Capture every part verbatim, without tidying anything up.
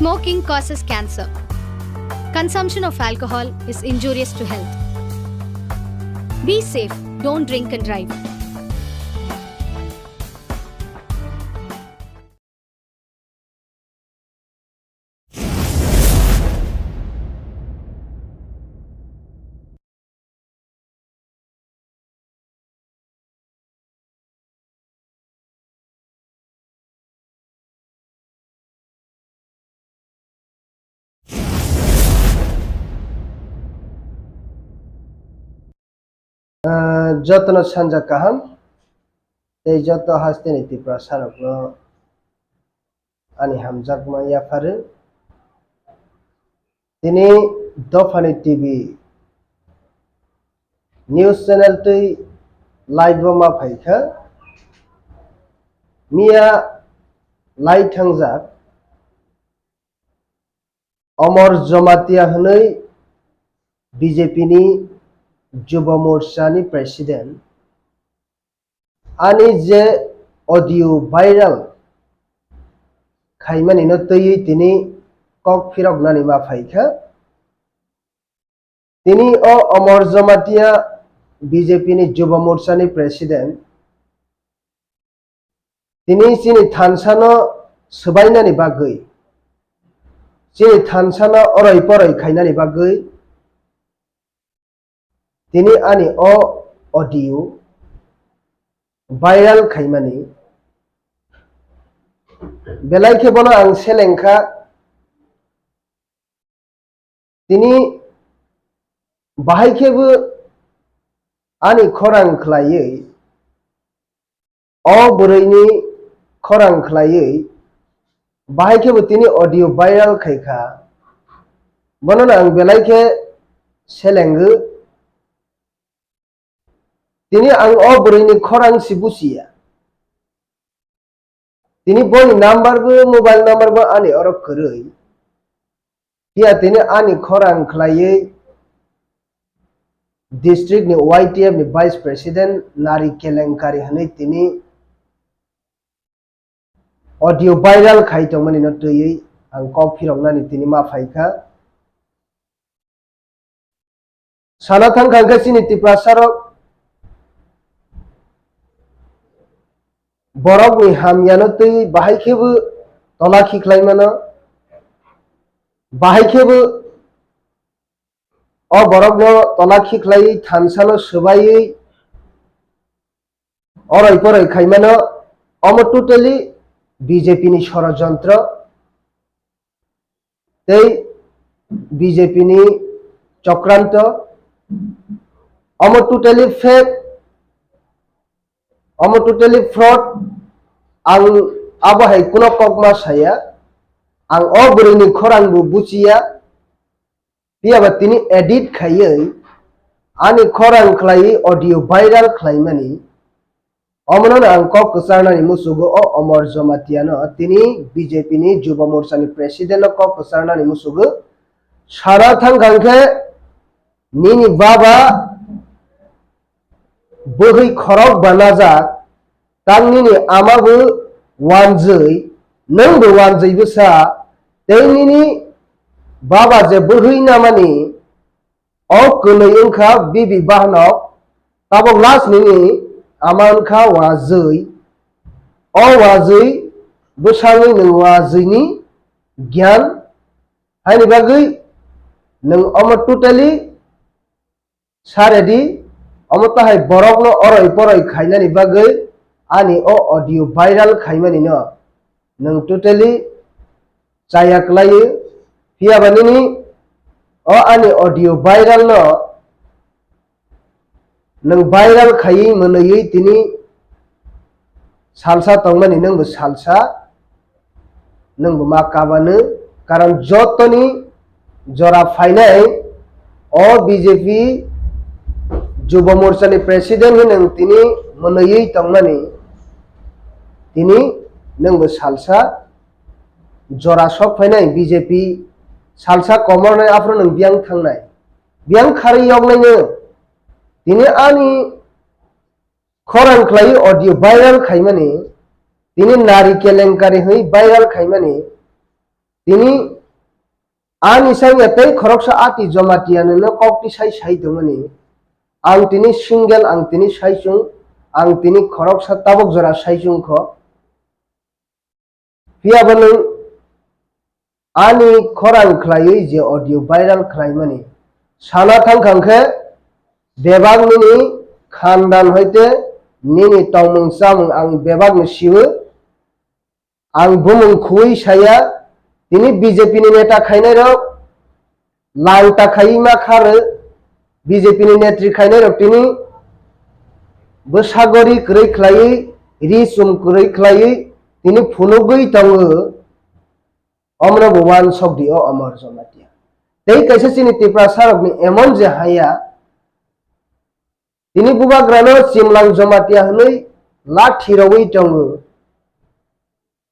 Smoking causes cancer. Consumption of alcohol is injurious to health. Be safe, don't drink and drive. Ah, jotono sanja kaham, tei joto hasteni Tiprasarokno ani hamjakma yapharwi. Tini dophani T V news channel twi live o ma phaikha. Miya lai thangjak Omor Jomatia hwnwi B J P ni Jubo Morcha ni president. Ani je audio viral khaimani no twiwi tini kok phiroknani ma phaikha. Tini o Omor Jomatia B J P ni Jubo Morcha ni president. Tini chini thansa no swbainani bagwi, chini thansa no oroi poroi khainani bagwi, tini ani o audio viral khaimani. Belai khe bono ang seleng kha. Tini bahai khe bo ani khorang khlaiwi, o bwrwini khorang khlaiwi, bahai khe bo tini audio viral khai kha. Bono no ang belai khe selengwi. Tini ang o bwrwini khorang si buchiya. Tini boni number bo, mobile number bo ani oro kwrwi. Phiya tini ani khorang khlaiwi district ni Y T F ni vice president nari kelenkari hwnwi tini audio viral khai tongmani no twiwi ang kok phiroknani tini ma phaikha. Sana thangkha hwnkhe chini Tiprasarok borokni hamyano twi bahai khe bo tola khikhlai mano, bahai khe bo o borokno tola khikhlaiwi thansano swbaiwi oroi poroi khaimano, omo totally B J P ni sorojontro tei B J P ni chokranto, omo totally fake, omo totally fraud. Ang abo hai kuno kokma saya, ang o bwrwini khorang bo buchiya. Phiya ba tini edit khaiwi ani khorang khlaiwi audio viral khlaimani. Omono ang kok kwcharnani musugo o Omor Jomatia no tini B J P ni Jubo Morcha ni president no kok kwcharnani musugo. Sana thangkha hwnkhe nini baba bwhwi khorok banajak, tang nini ama bo wanjwi, nwng bo wanjwi bwsa, tei nini baba je bwhwi namani o kwnwi wngkha bibi bahanok, tabok last nini ama wngkha wajwi, o wajwi bwsangwi nwng wajwini gyan haini bagwi nwng omo totally sa ready, omo tahai borokno oroi poroi khainani bagwi ani o audio viral khaimani no nwng totally chaya kwlaiwi. Phiya ba nini o ani audio viral no nwng viral khaiwi mwnwiwi tini salsa tongmani nwng bo salsa, nwng bo ma kabano, karon jotoni jora phainai o B J P Jubo Morcha ni president hwnwi nwng tini mwnwiwi tongmani, tini nwng bo salsa jora sok phainai B J P salsa komornai aphuru nwng biyang thangnai, biyang kharwi yoknaino tini ani khorang khlaiwi audio viral khaimani, tini nari kelenkari hwnwi viral khaimani, Tini ani sanya tei khoroksa ati Jamatia nono kokti sai sai tongmani. Ang tini single, ang tini saichung, ang tini khoroksa tabok jora saichung kho. Phiya bo nwng ani khorang khlaiwi je audio viral khlaimani sana thangkha hwnkhe bebak nini khandan hoite nini tongmung chamung ang bebakno siwo. Ang bumung khuwi saya, tini B J P ni neta khainairok lang ta khaiwi ma kharwi, B J P ni netri khainairok tini bwsagori kwrwi khlaiwi, ri chum kwrwi khlaiwi tini phunugwi tongo. Omono bo uansok di o Amar Jamatia. Tei kaisa chini Tiprasa rokni emon je haya, tini bubagrano Chimlang Jamatia hwnwi lathi rogwi tongo.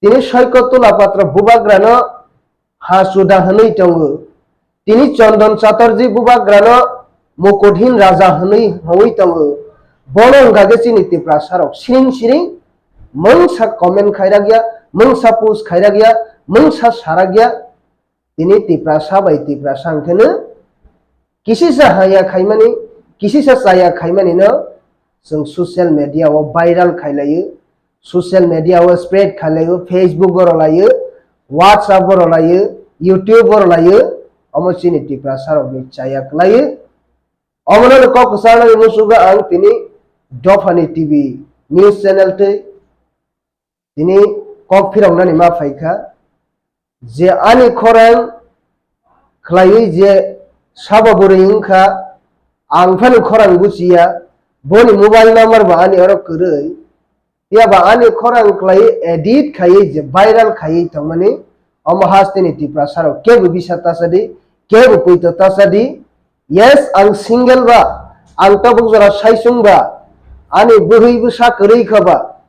Tini Soiko Tula Patra bubagrano Hachuda hwnwi tongo. Tini Chondon Chatterjee bubagrano Mukuthin Raja hwnwi hwnwi tongo. Bono wngkha khe chini Tiprasa rok siring siring mungsa comment khairakya, mungsa post khairakya, mungsa sarakya. Tini Tiprasa bai Tiprasa hwnkhe no kisisa haya khaimani, kisisa chaya khaimani no chwng social media o viral khailaio, social media o spread khailaio, Facebook o rwlaio, WhatsApp o rwlaio, YouTube o rwlaio, omo chini Tiprasa rokni chaya kwlaio. Omono no kok kwcharnani musugo ang tini Dophani T V news channel tei tini kok phiroknani ma phaikha, je ani khorang khlaiwi je sabo bwrwi wngkha, ang phano khorang buchiya, boni mobile number bo ani oro kwrwi, phiya ba ani khorang khlaiwi edit khaiwi je viral khaiwi tongmani, omo hasteni Tiprasa rok kebo bisa tasadi, kebo poito tasadi. Yes, ang single ba, ang tabuk jora saichung ba, ani bwrwi bwsa kwrwi kha ba,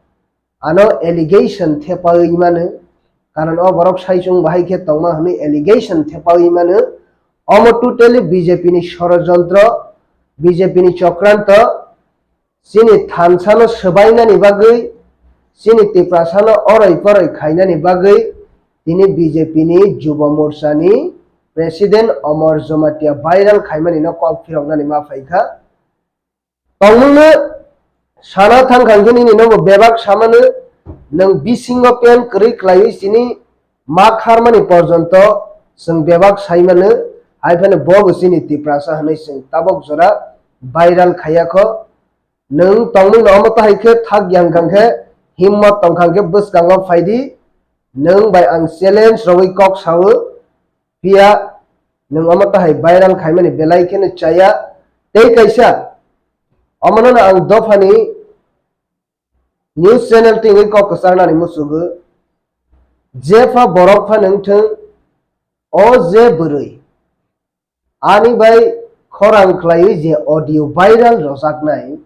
ano allegation thepawi mano, karon o borok saichung bahai khe tongma hwnwi allegation thepawi mano. Omo totally B J P ni sorojontro, B J P ni chokranto, chini thansano swbainani bagwi, chini Tiprasano oroi poroi khainani bagwi, tini B J P ni Jubo Morcha ni President Omor Jamatia viral khaimani no kok phiroknani ma phaikha. Tongmungno sana thangkha hwnkhe nini nobo bebak samano, nwng bisingo pen kwrwi khlaiwi chini ma kharmani porjonto chwng bebak saimano, hai phano bobo chini Tiprasa hwnwi chwng tabok jora viral khaiya kho. Nwng tongmungno omo tahai khe thak yang kha khe, himmat tong kha khe bwskango phaidi, nwng bai ang challenge rogwi kok sao. Phiya nwng omo tahai viral khaimani belai kheno chaya. Tei kaisa, omono no ang dophani news channel tingwi kok kwcharnani musugo. Jepha borok phano wngthwng, o je bwrwi ani bai khorang khlaiwi je audio viral rojaknai,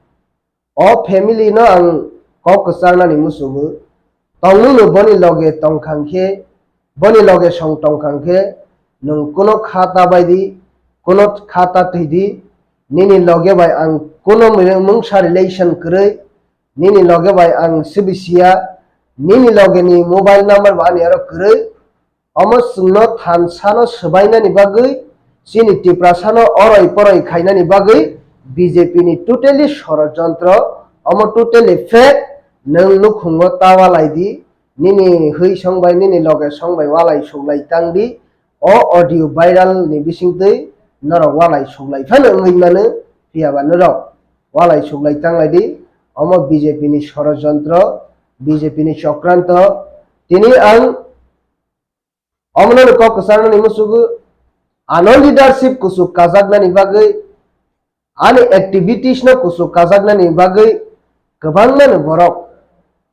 o family no ang kok kwcharnani musugo. Tongmungno boni loge tongkha khe, boni loge song tongkha khe, nwng kuno kha ta bai di, kuno kha ta twi di, nini loge bai ang kuno mungsa relation kwrwi, nini loge bai ang sibisiya, nini loge ni mobile number bo ani aro kwrwi. Omo chwngno thansano swbainani bagwi, chini Tiprasano oroi poroi khainani bagwi B J P ni totally sorojontro, omo totally fake. Nwng nukhungo ta walai di, nini hwi song bai, nini loge song bai walai suklai tang di. O audio viral ni bisingtwi norok walai suklai phano wngwi mano, phiya ba norok walai suklai tang lai di. Omo B J P ni sorojontro, B J P ni chokranto. Tini ang omono kok kwcharnani musugo, ano leadership kuchuk kajaknani bagwi, ani activities no kuchuk kajaknani bagwi kwbangmano borok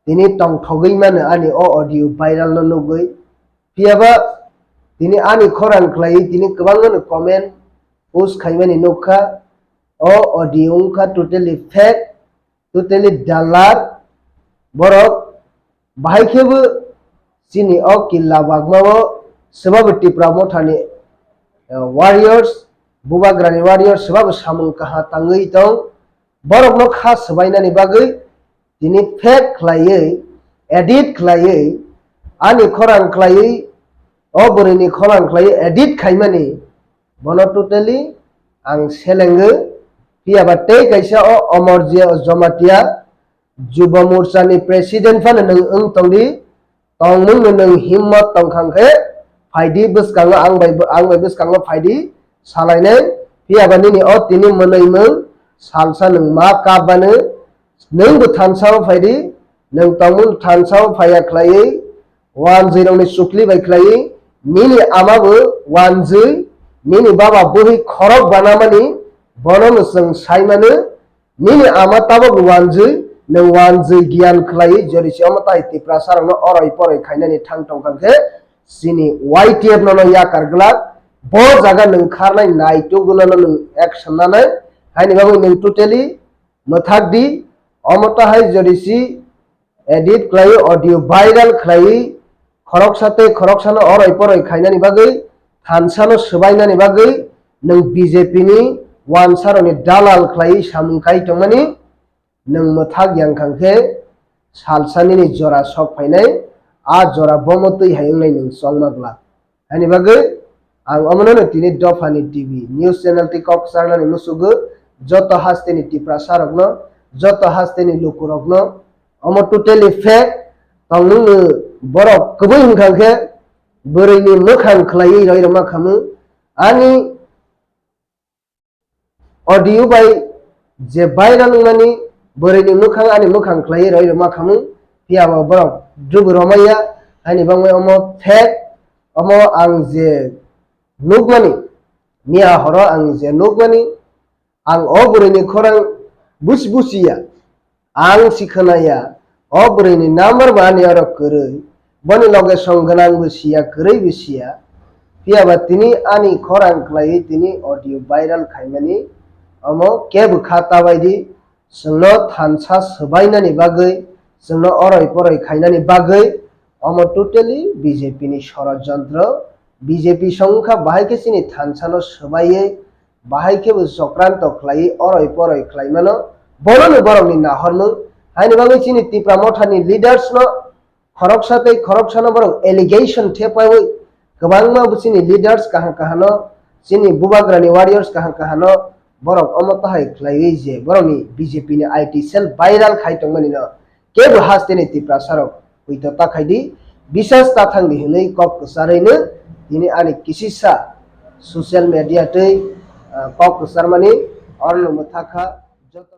tini tongthogwi mano ani o audio viral no nugwi. Phiya ba tini ani khorang khlaiwi tini kwbangmano comment post khaimani nukha. O audio wngkha totally fake, totally dalar. Borok bahai khe bo chini o killa bagmao swbabo Tipra Mothani, eh, warriors, Bubagrani warriors swbabo samung kaha tangwi tong. Borokno kha swbainani bagwi tini fake khlaiwi, edit khlaiwi, ani khorang khlaiwi o bwrwini khorang khlai edit khaimani, bono totally ang selengwi. Phiya ba tei kaisa o Omorjia Jamatia Jubo Morchani president phano nwng wng tongdi, tongmungno nwng himmat tongkhang khe phaidi bwskango, ang bai, ang bai bwskango phaidi salainai. Phiya ba nini o tini mwnwi mung salsa nwng ma kap bano, nwng bo thansa o phaidi, nwng tongmung thansa o phaiya khlaiwi, wanjwi rokni chukli bai khlaiwi, nini ama bo wanjwi, nini baba bwrwi khorok banamani, bono no chwng sai mano, nini ama tabok wanjwi, nwng wanjwi giyan khlaiwi, jori se omo tai Tiprasa rokno oroi poroi khainani thang tongkha khe, chini Y T F nono yakar glak, bo jaga nwng kharnai naituk gwnano nwng action nanai, haini bagwi nwng totally mwthak di, omo tahai jodi si edit khlaiwi, audio viral khlaiwi, khoroksa tei khoroksano oroi poroi khainani bagwi, thansano swbainani bagwi, nwng B J P ni wansarokni dalal khlaiwi samung kai tongmani, nwng mwthak yang kha khe salsa nini jora sok phainai, a jora bomo twi hai wngnai nwng chongma glak. Ani bagwi ang omono no tini dophani T V news channel tei kok charnani musugo joto hasteni Tiprasa rokno, joto hasteni lukurokno, omo totally fake. Tongmungni borok kwbwi wngkha khe bwrwini mwkhang khlaiwi roi rwma khamu. Ani audio bai je viral wngmani bwrwini mwkhang ani mwkhang khlaiwi roi rwma khamu, phiya bo borok drubu romaya, haini bagwi omo fake, omo ang je nukmani, miya horo ang je nukmani, ang o bwrwini khorang busi busiya, ang si khwnaya, o bwrwini number bo ani oro kwrwi, boni loge song gwnang bo siya, kwrwi bo siya. Phiya ba tini ani khorang khlaiwi tini audio viral khaimani, omo kebo kha ta bai di, chwngno thansa swbainani bagwi, chwngno oroi poroi khainani bagwi, omo totally B J P ni sorojontro. B J P song wngkha bahai khe chini thansano swbaiwi, bahai khe bo chokranto khlaiwi oroi poroi khlaimano, bono no borokni nahormung. Haini bagwi chini Tipra Mothani leaders no khoroksa tei khoroksano borok allegation thepaiwi kwbangma bo chini leaders kaham kahano, chini bubagrani warriors kaham kahano borok omo tahai khlaiwi je borokni B J P ni I T cell viral khai tongmani no kebo hasteni Tiprasa rok puito ta khai di, bisas ta thang di hinwi kok kwcharwi no tini ani kisisa social media tei, ah, kok kwcharmani oro no mwthakha joto.